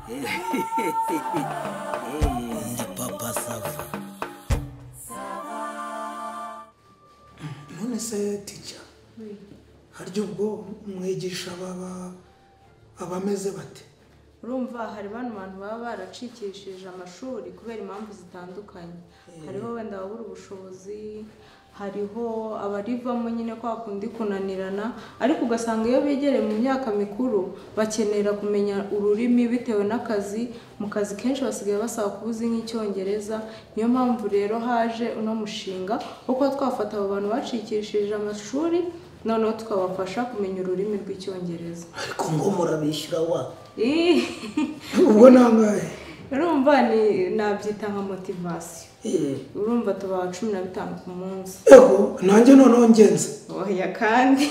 Ndi Papa Sava. None se teacher, harya ubwo mwigisha baba abameze bate? Urumva hari bano bantu baba baracikishije amashuri kubera impamvu zitandukanye. Hariho wenda babura ubushobozi, hariho abarivamo nyine kwa kundi kunanirana, ariko ugasanga iyo begereye mu myaka mikuru bakenera kumenya ururimi bitewe n'akazi. Mu kazi kenshi basigaye basaba kubuzi nk'icyongereza. Niyo mpamvu rero haje uno mushinga wo kuba twafata abo bantu bacikishije amashuri noneho tukabafasha kumenya ururimi rw'icyongereza. Ariko ngo murabishyura wa? Ubwo nangahe? Urumva ni nabyita nka motivation. Urumva tubaha 15 ku munsi. Ego nanjye noneho ngenze. Oya kandi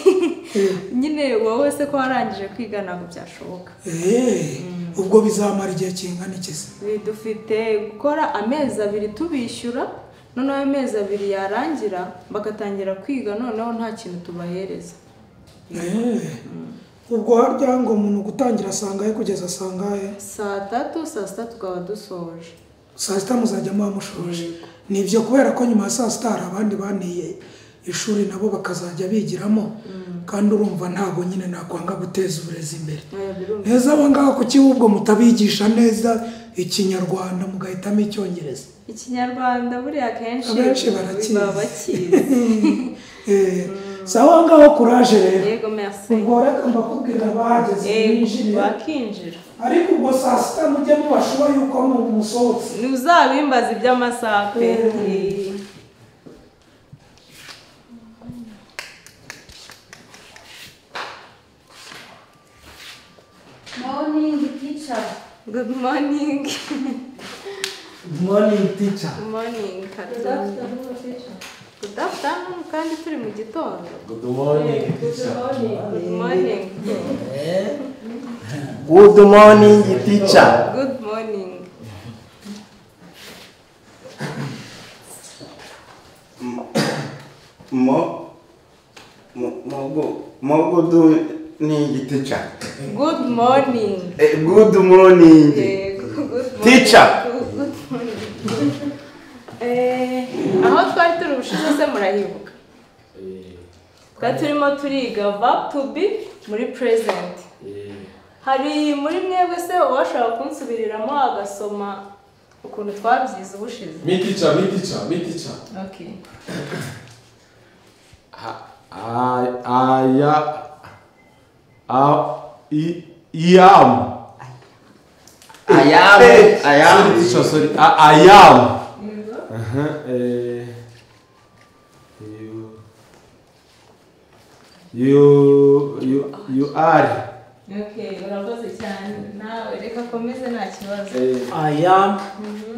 nyine wowe se ko warangije kwiga ntabwo byashoboka. Ubwo bizamara igihe kingana iki se? Dufite gukora amezi 2 tubishyura, noneho amezi 2 yarangira bagatangira kwiga, noneho nta kintu tubahereza. Ubwo harya ngo umuntu gutangira sangahe kugeza sangahe? Saa 3, saa 6 tukaba dusoje. Saa 6 muzajya mumushoje. Nibyo kubera ko nyuma ya saa 6 hari abandi baniye ishuri nabo bakazajya bigiramo, kandi urumva ntago nyine nakwanga guteza uburezi imbere. Neza abo ngaho kuki ubwo mutabigisha neza ikinyarwanda mugahitamo icyongereza? Ikinyarwanda buriya kenshi abenshi barakizi. Sawa ngaho courage rero. Yego merci. Ubwo reka mbakubwira bahageze binjire bakinjira. Ariko ubwo saa 6 mujye mubashuba yuko musohotse. Ntuzabimbaza iby'amasaha pe. Morning teacher. Good morning. Good morning teacher. Good morning. Good afternoon teacher. Good afternoon kandi turi mu gitondo. Good morning teacher. Good morning. Good morning teacher. Good morning. Mo mo good morning teacher. Good morning. Good morning. Good morning. Teacher. Good morning. Aho twari turi ubushize se murahibuka? Twari turimo turiga verb to be muri present. Hari muri mwebwe se uwashaka kunsubiriramo agasoma ukuntu twabyize ubushize? Me teacher, me teacher, me teacher. Okay. I am. I am. Sorry, teacher, sorry. I am. You are. Okay, urakoze cyane. Nawe reka komeze nta kibazo. I am,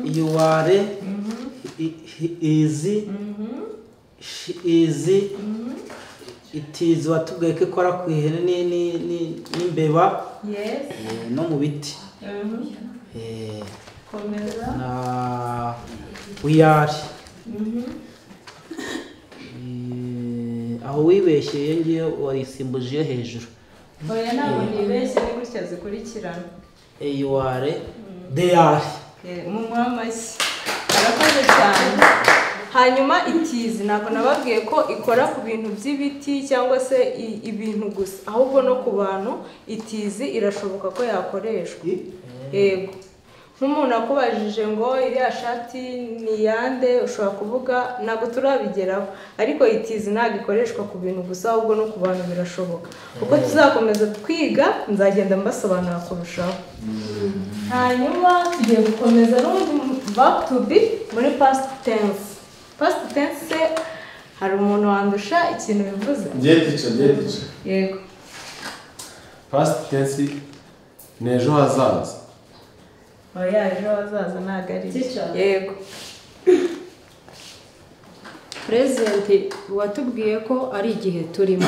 you are, he is, she is, it is. Watubwiye ko ikora ku ihene n'imbeba. Yes. No mu biti. Komeza. Na we are. Aho wibeshye ngiye warisimbuje hejuru. Oya ntabwo nibeshye, ni gutya zikurikirana. You are, they are. Mumuhe amashyi. Arakoze cyane. Hanyuma itizi ntabwo nababwiye ko ikora ku bintu by'ibiti cyangwa se ibintu gusa, ahubwo no ku bantu itizi irashoboka ko yakoreshwa. Yego. Nk'umuntu akubajije ngo iriya shati ni yande, ushobora kuvuga ntabwo turabigeraho, ariko itizi ntabwo ikoreshwa ku bintu gusa, ahubwo no ku bantu birashoboka. Uko tuzakomeza twiga nzagenda mbasobanura kurushaho. Hanyuma tugiye gukomeza n'ubundi verb to be muri past tense. Past tense hari umuntu wandusha ikintu bivuze? Ngiye teacher, ngiye teacher. Yego. Past tense ni ejo hazaza. Oya ejo hazaza ntabwo ari byo. Yego. Present watubwiye ko ari igihe turimo.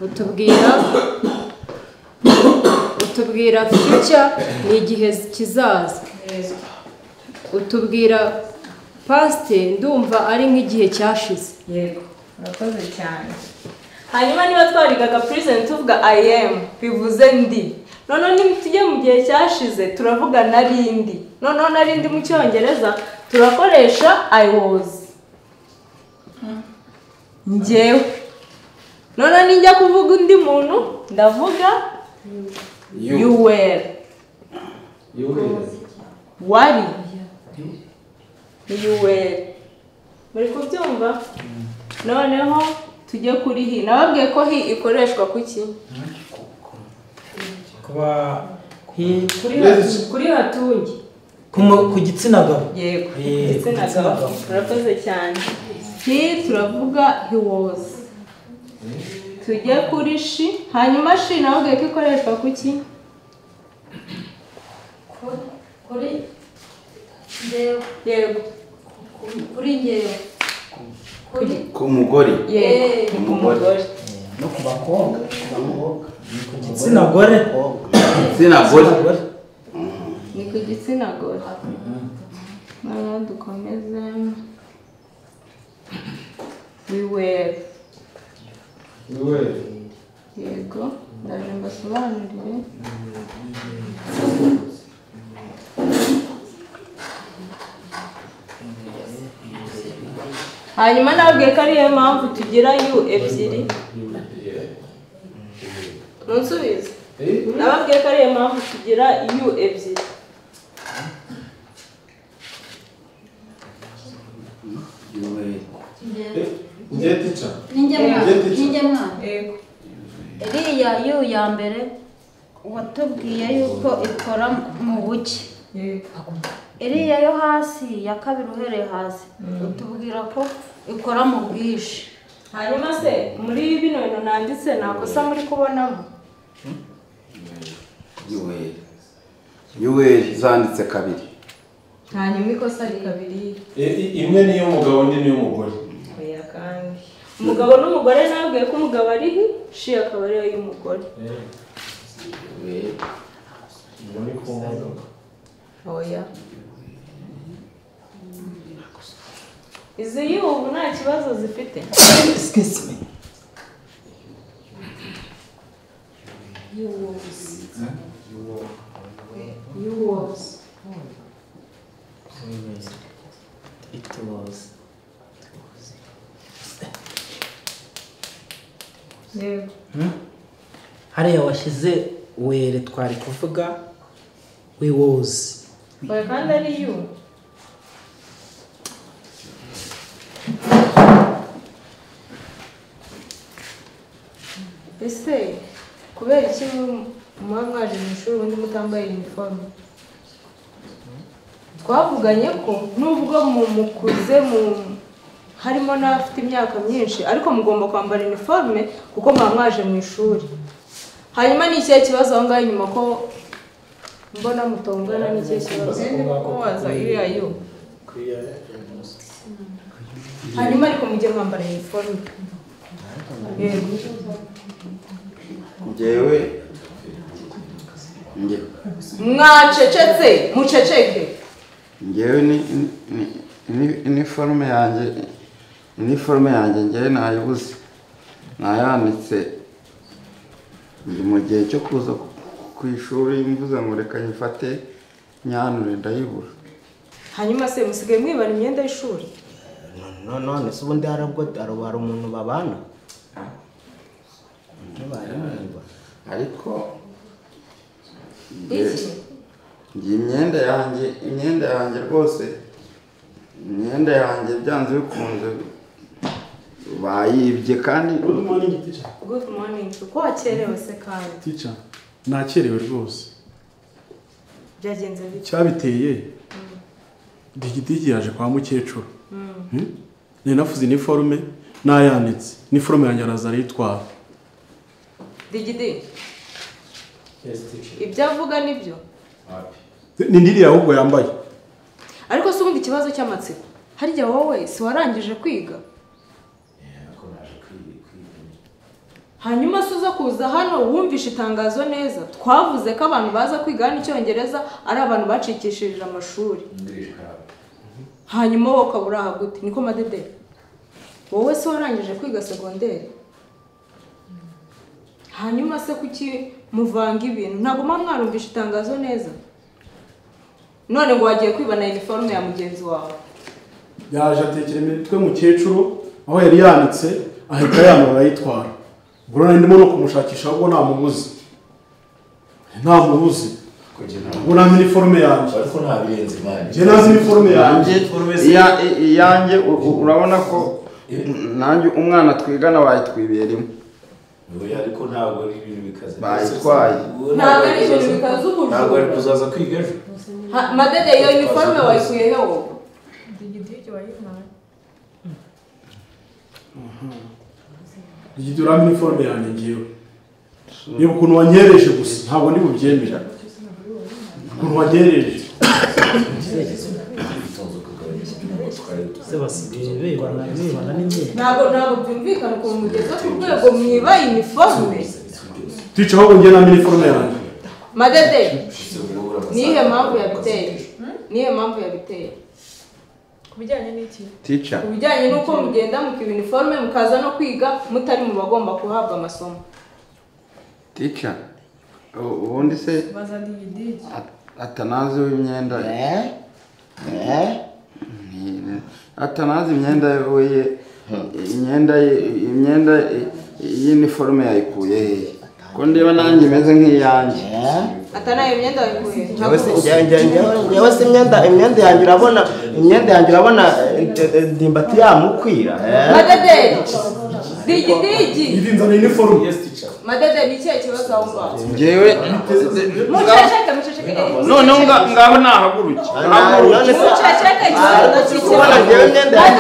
Utubwira future ni igihe kizaza. Utubwira past ndumva ari nk'igihe cyashize. Yego, urakoze cyane. Hanyuma niba twarigaga present tuvuga I am bivuze ndi. Noneho nitujye mu gihe cyashize turavuga narindi. Noneho narindi mu Cyongereza turakoresha I was. Njyewe. Noneho ninjya kuvuga undi muntu ndavuga you were. Wari. You were. Muri kubyumva? Noneho tujye kuri he. Nababwiye ko he ikoreshwa kuki? Kuba he kuri hatungi. Ku gitsina gabo. Yego, gitsina gabo. Murakoze cyane. He turavuga he was. Tujye kuri she. Hanyuma she nababwiye ko ikoreshwa kuki? Kuri njyewe. Yego. Kuri njyewe. Ku mugore. Yego, ku mugore. No ku bakobwa. Ku gitsina gore. Gitsina gore. Ni ku gitsina gore. Noneho dukomeze. We were. We were. Yego, ndaje mbasobanurire. Hanyuma nabwiye ko ariyo mpamvu tugira u ebyiri. Munsubize. Nababwiye ko ariyo mpamvu tugira u ebyiri. Ninjye mwana. Iriya yu ya mbere watubwiye yuko ikora mu buke. Iriya yo hasi ya kabiri uhereye hasi utubwira ko ikora mu bwinshi. Hanyuma se muri bino bintu nanditse nakosa muri kubonamo? Yuweri zanditse kabiri. Hanyuma ikosa ari kabiri. Imwe ni y'umugabo indi ni y'umugore. Oya kandi umugabo n'umugore nabwiye ko umugabo ari he, she akaba ari y'umugore. Oya. Izi ubu nta kibazo zifite. Excuse me. You was. You was. It was. Yego. Hariya washyize were twari kuvuga we was. Oya kandi ari you. Ese kubera iki muba mwaje mu ishuri ubundi mutambaye uniforme? Twavuganye ko nubwo mukuze harimo n'abafite imyaka myinshi ariko mugomba kwambara uniforme kuko muba mwaje mu ishuri. Hanyuma ni ikihe kibazo aho ngaho inyuma ko mbona mutongana? Ni ikihe kibazo? Kubaza iriya yo. Hanyuma ariko mujye mwambara uniforme. Yego. Njyewe mwacecetse muceceke. Njyewe ni iniforume yanjye, iniforume yanjye njyewe nayibuze, nayanitse ndi mu gihe cyo kuza ku ishuri mvuze ngo reka nyifate nyanure ndayibura. Hanyuma se musigaye mwibara imyenda y'ishuri? No none se ubundi harabwo hari umuntu babana? Ariko imyenda yanjye rwose, imyenda yanjye byanze bikunze bayibye. Kandi good morning teacher. Good morning. Uko wakerewe se kandi? Teacher, nakerewe rwose. Byagenze bite? Cyabiteye Digidigi yaje kwa mukecuru. Nari nafuze iniforume nayanitse. Iniforume yanjye araza arayitwara. Digidi. Yes teacher. Ibyo avuga nibyo? Ni ndiri ahubwo yambaye. Ariko se ubundi ikibazo cy'amatsiko, harya wowe si warangije kwiga? Hanyuma se uza kuza hano wumvishe itangazo neza? Twavuze ko abantu baza kwiga hano Icyongereza ari abantu bacikishije amashuri. Hanyuma wowe ukaba uri aha gute? Niko Madede, wowe se warangije kwiga segonderi? Hanyuma se kuki muvanga ibintu. Ntabwo mwa mwarumvisha itangazo neza. None ngo wagiye kwiba na uniforme ya mugenzi wawe. Yaje atekera imitwe mukecuru aho yari yanitse ahita yanura ayitwara. Ubwo nari ndimo no kumushakisha ahubwo namubuze. Ntamubuze. Ubwo nta uniforme yanjye. Ariko nta birenze mani. Njye nazi uniforme yanjye. Iyanjye urabona ko nanjye umwana twigana bayitwibiye rimwe. Oya ariko ntabwo ari ibintu bikaze. Bayitwaye. Ntabwo ari ibintu bikaze ubujura. Ntabwo ari kuzaza kwiga ejo. Madede iyo uniforme wayikuye he wowe? Digidigi wayimpaye. Digidigi urama uniforme yanjye ngiwe. Niba ukuntu wanyereje gusa ntabwo ndi bubyemera. Ukuntu wanyereje. Ntabwo byumvikana ukuntu mugeze ku rwego mwiba uniforme. Ticha ahubwo njye na uniforme yanjye. Madede nihe mpamvu yabiteye? Nihe mpamvu yabiteye? Kubijyanye n'iki? Teacher. Kubijyanye nuko mugenda mukiba uniforme mukaza no kwiga mutari mu bagomba kuhabwa amasomo. Teacher. Ubundi se atanazi w'imyenda. Atanazi imyenda ye imyenda y'uniforme yayikuye he? Ko ndeba nanjye imeze nk'iyanjye. Atanayo imyenda wayikuye. Yewe se imyenda yanjye urabona ndimbati yamukwira. Madede Digidigi irinzana uniforme. Yes teacher. Madede ni ikihe kibazo aho ngaho? Njyewe muceceke muceceke. None ngaho nahaguruke. Muceceke ikibazo kubona njyewe imyenda yanjye.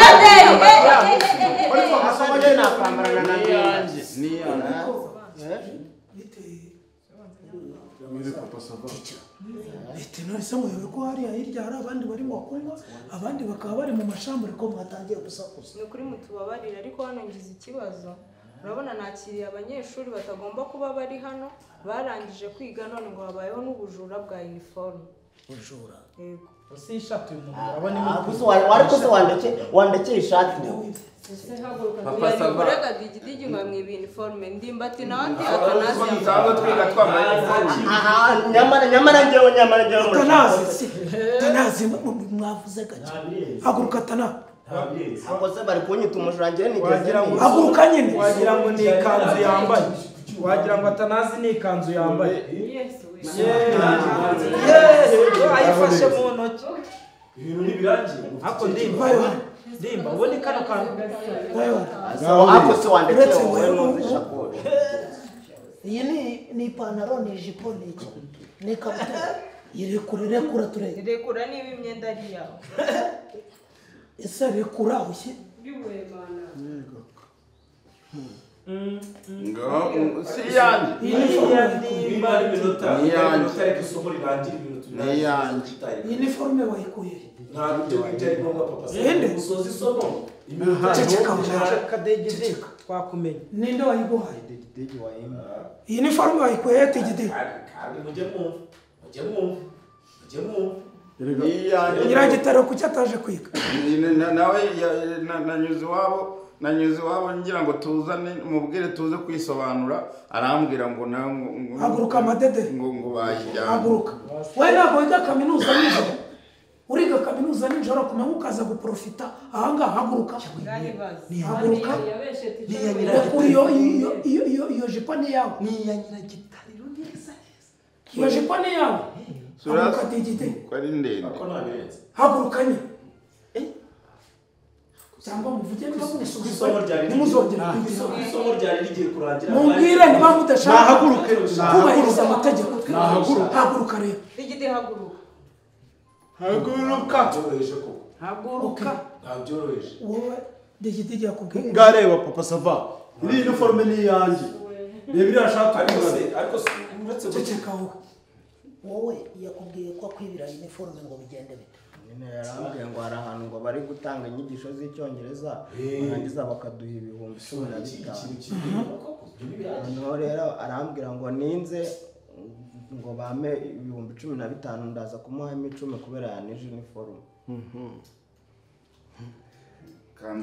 Ati none se muyobe ko hariya hirya hari abandi barimo kunywa abandi bakaba bari mu mashambure ko mwatangiye gusakuza. Ni ukuri mutubabarire ariko hano ngize ikibazo. Urabona nakiriye abanyeshuri batagomba kuba bari hano barangije kwiga none ngo habayeho n'ubujura bwa uniforme. Ubujura? Yego. Si ishati uyu muntu urabona imwe. Ariko se wandekeye ishati. Papa Sava. Urega digidigi ngo mwiba uniforme ndimbati nawe ati atanazi. Nsanzwe twiga twambaye uniforme. Aha nyamara njyewe atanazi. Atanazi mwavuze gake. Haguruka atanazi. Ahubwo se bari kunyita umujura njyewe nigeze haguruka nyine. Wagira ngo ni ikanzu yambaye. Wagira ngo atanazi ni ikanzu yambaye. Ayifashe mu ntoki. Ibintu ntibirangiye. Ako ndimba. Ndimba ubundi kano kantu. Ako se wandekeye wowe ntuzi ishakoshi. Iyi ni ipantaro ni ijipo ni iki? Ni ikabutura. Irekure rekura turebe. Rekura niba imyenda ari iyawe. Ese rekura ushye. Ngo si yanjye. Ni yanjye. Uniforme wayikuye. Ntabwo ibyo ngibyo ari ngombwa papa. Usoza isomo. Ceceka Digidigi twakumenye. Ninde wayiguhaye? Iyi uniforme wayikuye Digidigi. Kandi mujye mwumva. Mujye mwumva. Mujye mwumva. Nyiragitaro kuki ataje kwiga? Nawe nanyuze iwabo ngira ngo tuzane mubwire tuze kwisobanura arambwira ngo nawe haguruka Madede ngo bayijyana. Haguruka. We ntabwo wiga kaminuza nijoro. Uriga kaminuza nijoro kumenya ukaza guprofita ahangaha haguruka. Haguruka. Iyo jipo ni yawe. Ni iya Nyiragitariro neza neza. Iyo jipo ni yawe. Haguruka Digidigi. Ko ari ndende. Haguruka nyine. Cyangwa muvuge niba nimuzongera isomo ryari rigiye kurangira. Mumbwire niba mudashaka kubahiriza amategeko. Haguruka rero. Digidi haguruka. Haguruka. Haguruka. Ntabyoroheje. Wowe Digidigi yakubwiye. Ngareba Papa Sava. Iri uniforme ni iyanjye. Reba iriya shati ariko uretse ceceka wowe. Wowe yakubwiye ko akwibira uniforme ngo bigende bite? Nyine yarambwiye ngo hari ahantu ngo bari gutanga inyigisho z'icyongereza barangiza bakaduha 15,000. Noneho rero arambwira ngo ninze ngo bame 15,000 ndaza kumuhamo 10 kubera yanije uniforme.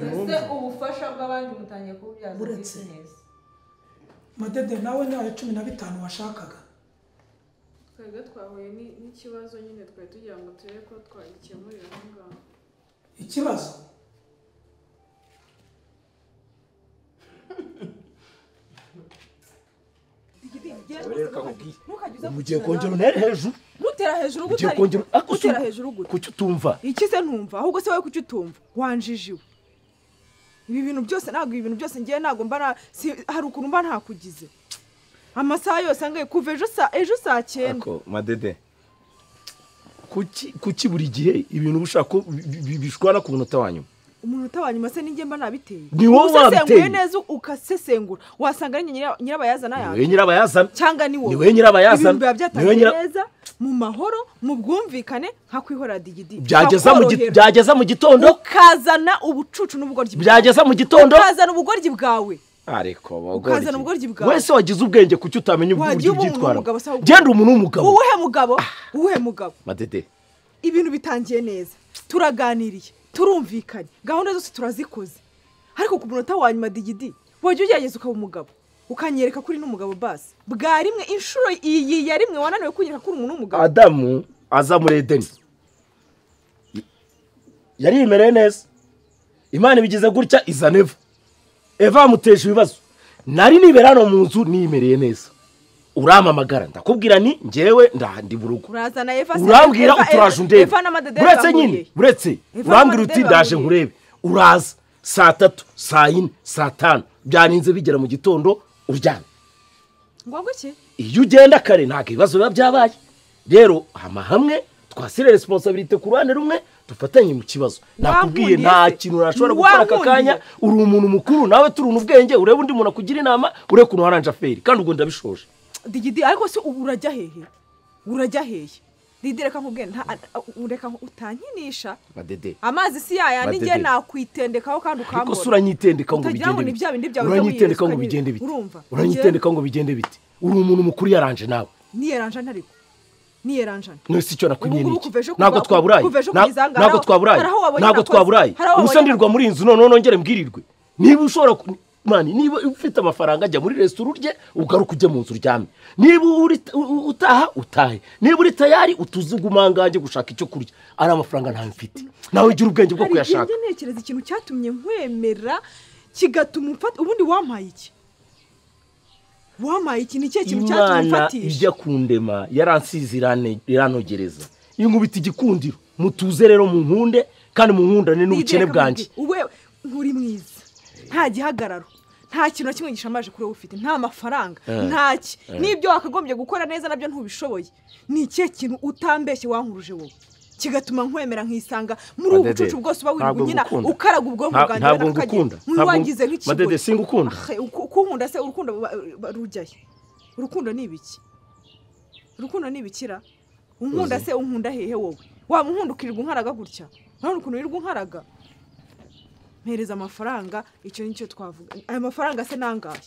Ese ubufasha bw'abandi mutangiye kububyaza business. Madede nawe ni ayo 15 washakaga. Twebwe twahuye n'ikibazo nyine twari tugira ngo turebe ko twagikemurira aho ngaho. Ikibazo? Mugiye kongera untere hejuru. Ntutera hejuru gute? Utera hejuru gute? Kuki utumva? Iki se ntumva? Ahubwo se wowe kuki utumva? Wanjijiwe. Ibi bintu byose ntabwo ibi bintu byose ngiye ntabwo mba hari ukuntu mba ntakugize. Amasaha yose angaye kuva ejo saa 9. Ako Madede. Kuki buri gihe ibintu ushaka bishwana ku munota wa nyuma? Umunota wa nyuma se ninjye mba nabiteye. Ni wowe wabiteye. Neza ukasesengura wasanga ari nyirabayazana yawe. Ni nyirabayazana. Cyangwa ni wowe. Ni we nyirabayazana. Ni we neza mu mahoro mu bwumvikane nka kwihora digidi. Byageza mu gitondo ukazana ubucucu n'ubugoryi. Byageza mu gitondo ukazana ubugoryi bwawe. Ariko ukazana ubugoryi bwawe. Wese wagize ubwenge kuki utamenya uburyo byitwara. Genda umuntu w'umugabo. Uwuhe mugabo? Uwuhe mugabo? Madede. Ibintu bitangiye neza. Turaganiriye. Turumvikanye. Gahunda zose turazikoze. Ariko ku munota wa nyuma digidi wajya ugerageza ukaba umugabo. Ukanyereka kuri n'umugabo basi. Bwa rimwe inshuro iyi ya rimwe wananiwe kunyereka kuri umuntu w'umugabo. Adamu aza muri Edeni. Yari yimereye neza. Imana ibigize gutya izana Eva. Eva amuteje ibibazo. Nari nibera hano mu nzu nimereye neza. Uramamagara ndakubwira ni njyewe ndi mu rugo. Urazana Eva. Urambwira uturaje undebe. Uretse nyine, uretse urambwira uti ndaje nkurebe. Uraza saa 3, saa 4, saa 5 byaninze bigera mu gitondo uryamye. Ngo iki? Iyo ugenda kare ntabwo ibibazo biba byabaye. Rero hama hamwe twasire responsabilité ku ruhande rumwe dufatanye mu kibazo. Nakubwiye nta kintu nashobora gukora aka kanya, uri umuntu mukuru nawe turuna ubwenge, urebe undi muntu akugira inama, urebe ukuntu waranje aferi kandi ubwo ndabishoje. Digidi ariko se urajya hehe? Urajya hehe? Didi reka nkubwire reka utankinisha. Madede. Amazi si yayandi ngiye nakwitendekaho kandi ukambona. Ariko se uranyitendeka ngo bigende bite? Uranyitendeka ngo bigende bite? Uranyitendeka ngo bigende bite? Uri umuntu mukuru yaranje nawe. Niyeranje ntariko. Niyeranje. None si icyo nakwimye niki? Ntabwo twaburaye. Ntabwo twaburaye. Ntabwo twaburaye. Ubusandirwa muri inzu none nongere mbwirirwe. Niba ushobora mani niba ufite amafaranga ajya muri restaurant urye ugaruka ujye mu nzu uryame. Niba uri utaha utahe. Niba uri tayari utuzugumanganje gushaka icyo kurya. Ari amafaranga nta mfite. Nawe ugira ubwenge bwo kuyashaka. Hari ntekereza ikintu cyatumye nkwemera kigatuma umfata ubundi wampaye iki? Wampaye iki? Ni cye kintu cyatumye umfatisha? Imana ijya kundema yaransize iranogereza. Inkubita igikundiro. Mutuze rero mu nkunde kandi mu nkundane n'ubukene bwanjye. Uwe nkuri mwiza. Nta gihagararo. Nta kintu kimwe gishamaje kuri wowe ufite, nta mafaranga, ntaki. Nibyo wakagombye gukora neza nabyo ntubishoboye. Ni ikihe kintu utambeshye wankuruje wowe kigatuma nkwemera nkisanga muri ubu bucucu bwose uba wirirwa unyina ukaraga ubwonko bwanjye? Ntabwo ngukunda. Ntiwagize nk'ikigo. Madede singukunda. Kunkunda se urukundo rujyaye? Urukundo ni ibiki? Urukundo ni ibikira? Unkunda se unkunda hehe wowe? Waba unkunda ukirirwa unkaraga gutya? Urabona ukuntu wirirwa unkaraga? Mpereza amafaranga, icyo nicyo twavuga. Aya mafaranga se nangaye?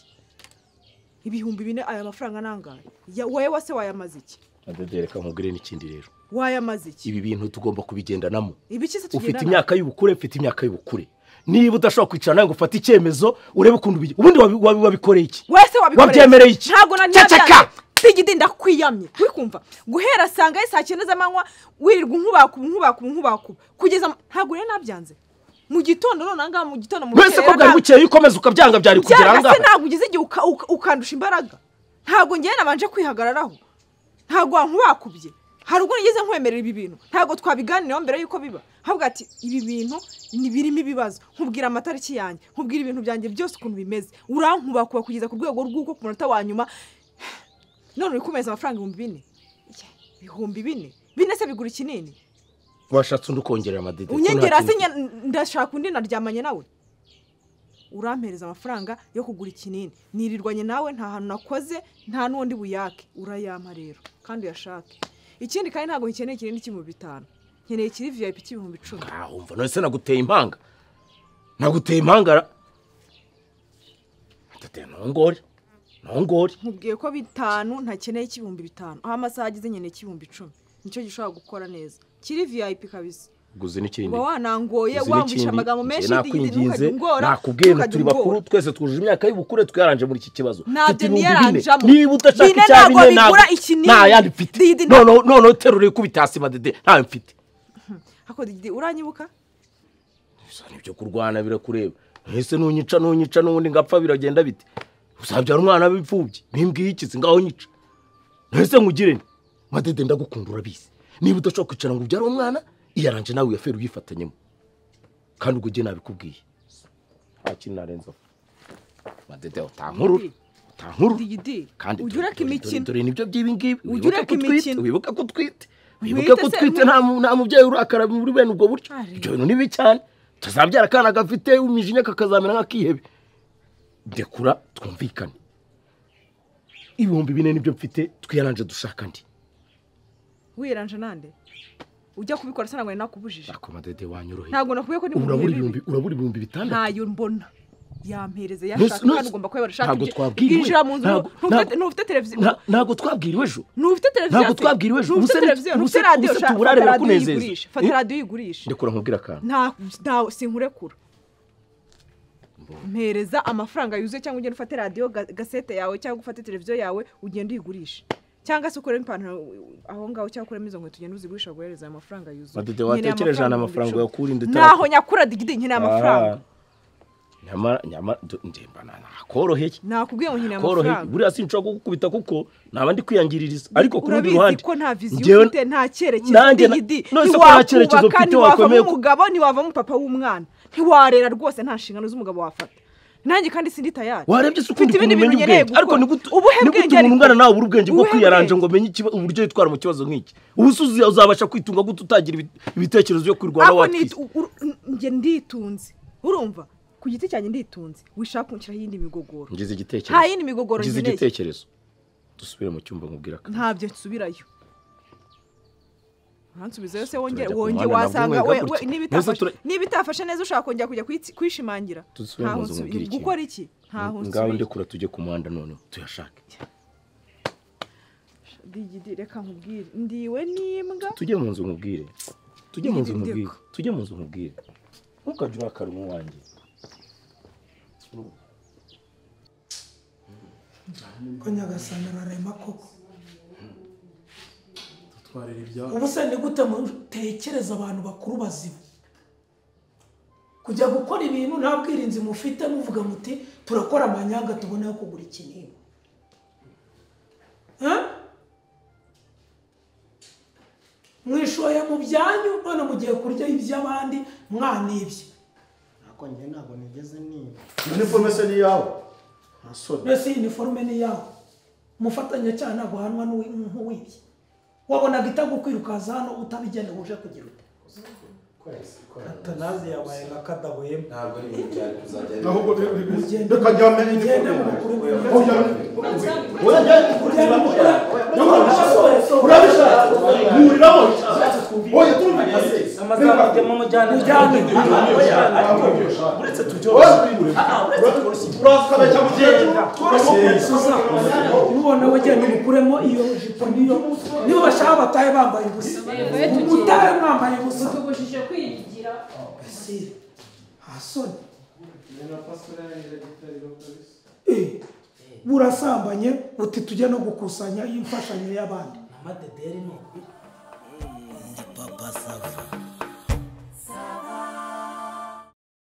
4000 aya mafaranga nangaye? Wowe wase wayamaze iki? Madede reka nkubwire n'ikindi rero. Wayamaze iki? Ibi bintu tugomba kubigendanamo. Ibiki se tugendana? Ufite imyaka y'ubukure, mfite imyaka y'ubukure. Niba udashobora kwicara nawe ngo ufate icyemezo urebe ukuntu ubundi wabikoreye iki? Wese wabikoreye. Wabyemereye iki? Ntabwo nanyabyanze. Digidi ndakwiyamye. Wikumva guhera sanga saa 9 z'amanywa wirirwa nkubakuba kugeza ntabwo rero nabyanze. Mu gitondo none anga mu gitondo mu wese ko bwari bukeye ukomeza ukabyanga byari kugera anga. Se ntabwo ugize igihe ukandusha imbaraga. Ntabwo ngiye nabanje kwihagararaho. Ntabwo wankubakubye. Hari ubwo nigeze nkwemerera ibi bintu. Ntabwo twabiganiraho mbere yuko biba. Havuga ati ibi bintu ni birimo ibibazo. Nkubwira amatariki yanjye, nkubwira ibintu byanjye byose ukuntu bimeze. Urankubakuba kugeza ku rwego rw'uko ku munota wa nyuma none uri kumeza amafaranga 4000. 4000. Bine se bigura ikinini? Washatse undi ukongerera Madede. Unyongera se ndashaka undi naryamanye nawe. Urampereza amafaranga yo kugura ikinini. Nirirwanye nawe nta hantu nakoze nta n'undi buyake. Urayampa rero kandi uyashake. Ikindi kandi ntago nkeneye ikinini cy'ibihumbi 5. Nkeneye ikiri VIP cy'ibihumbi 10. Ah umva none se naguteye impanga. Naguteye impanga. Madede ntongore. Ntongore. Nkubwiye ko 5 ntakeneye cy'ibihumbi 5. Aho amasaha ageze nkeneye cy'ibihumbi 10. Nicyo gishobora gukora neza. Kiri VIP kabisa. Guze n'ikindi. Uba wanangoye wambisha amagambo menshi nakwinginze nakubwiye turi bakuru twese twujuje imyaka y'ubukure twiyaranje muri iki kibazo. Ntabyo niyaranjamo. Niba udashaka icya bine nta yandi mfite. None terura ikubita hasi Madede ntayo mfite. Hako Digidi uranyibuka? Nibyo kurwana birakureba. Ese nunyica n'ubundi ngapfa biragenda bite? Uzabyara umwana w'imfubyi nimbwiye iki ngaho nyica. Ese nkugire nti Madede ndagukunda urabizi. Niba udashaka kwicara ngo ubyare umwana iyaranje nawe yaferu uyifatanyemo. Kandi ubwo ugiye nabikubwiye. Nta kintu narenzaho. Madede utankuru. Digidi kandi ujye ureka imikino. Dore nibyo by'ibi ngibi. Ujye ureka imikino. Wibuka ko utwite. Wibuka ko utwite nta mubyeyi urakara muri bene ubwo buryo. Ibyo bintu ni bibi cyane. Tuzabyara akana gafite imijinya kakazamera nk'akihebe. Ndekura twumvikane. 4000 nibyo mfite twiyaranje dushaka ndi. Wiyaranje nande? Ujya kubikora sana ngo nakubujije. Ako Madede wanyoroheye. Ntabwo nakubwiye ko ni urabura 6000. Ntayo mbona. Yampereze yashaka kandi ugomba kuyabara shaka. Ntabwo twabwiriwe. Injira mu nzu ntufite televiziyo. Ntabwo twabwiriwe ejo. Ntufite televiziyo. Ntabwo twabwiriwe ejo. Ufite televiziyo, ufite radio, uburare birakunezeza. Fata radio uyigurishe. Ndekura nkubwira akantu. Nta sinkurekura. Mpereza amafaranga yuzuye cyangwa ugende ufate radio gasete yawe cyangwa ufate televiziyo yawe ugende uyigurishe. Cyangwa se ukoremo ipantaro aho ngaho cyangwa ukoremo izo nkweto ugende uzigurisha guhereza ayo mafaranga yuzuye. Madede watekereje amafaranga yakurinda. Naho nyakura Digidi nkeneye amafaranga. Nyamara ndemba nakoroheye. Nakubwiye ngo nkeneye amafaranga. Buriya sinshobora kugukubita kuko naba ndi kwiyangiririza ariko ku rundi ruhande urabizi ko nta viziyo ufite nta cyerekezo Digidi. Ntiwakubaka ntiwavamo umugabo ntiwavamo papa w'umwana ntiwarera rwose nta nshingano z'umugabo wafata. Nanjye kandi sindi tayari. Warebye se ukundi ukuntu umenya ubwenge ariko ni gute umuntu ungana nawe ubura ubwenge bwo kwiyaranja ngo amenye uburyo yitwara mu kibazo nk'iki. Ubu se uzabasha kwitunga gute utagira ibitekerezo byo kwirwanaho watwise? Njye nditunze urumva ku giti cyanjye nditunze wishaka kunshyiraho iyindi migogoro. Ngize igitekerezo. Nta yindi migogoro ngize igitekerezo. Dusubire mu cyumba nkubwira akantu. Ntabyo nsubirayo. Ntansubizeyo se wongere wasanga niba itafashe neza ushaka kongera kujya kwishimangira. Gukora iki? Ntaho nsubira. Ngaho ndekura tujye ku muhanda noneho tuyashake. Digidi reka nkubwire ndiwe n'imbwa. Tujye mu nzu nkubwire. Tujye mu nzu nkubwire. Tujye mu nzu nkubwire. Ntukajye urakara umuwanjye. Ko Nyagasani ararema koko. Ubu se ni gute mutekereza abantu bakuru bazima kujya gukora ibintu nta bwirinzi mufite muvuga muti turakora amanyanga tubone aho kugura ikinini? Mwishoye mu byanyu none mugiye kurya iby'abandi mwanibye. Nako njye ntabwo nigeze niba. Uniforme se ni yawe? Nta soni. Mbese uniforme ni yawe? Umufatanyacyaha ntabwo ahanwa nk'uwibye. Wabonaga itagukwirukaza hano utabigenewe uje kugira ute? Atanazi yabaye nka kadahwema. Ntabwo ari ibintu byari kuzajya. Ahubwo reka njyame nubona wagenda umukuremo iyo jipo niyo niba bashaka batahe bambaye ubusa mutahe mwambaye ubusa utubujije kwigira hasoni burasambanye buti tujye no gukusanya imfashanyo y'abandi. Papa Sava.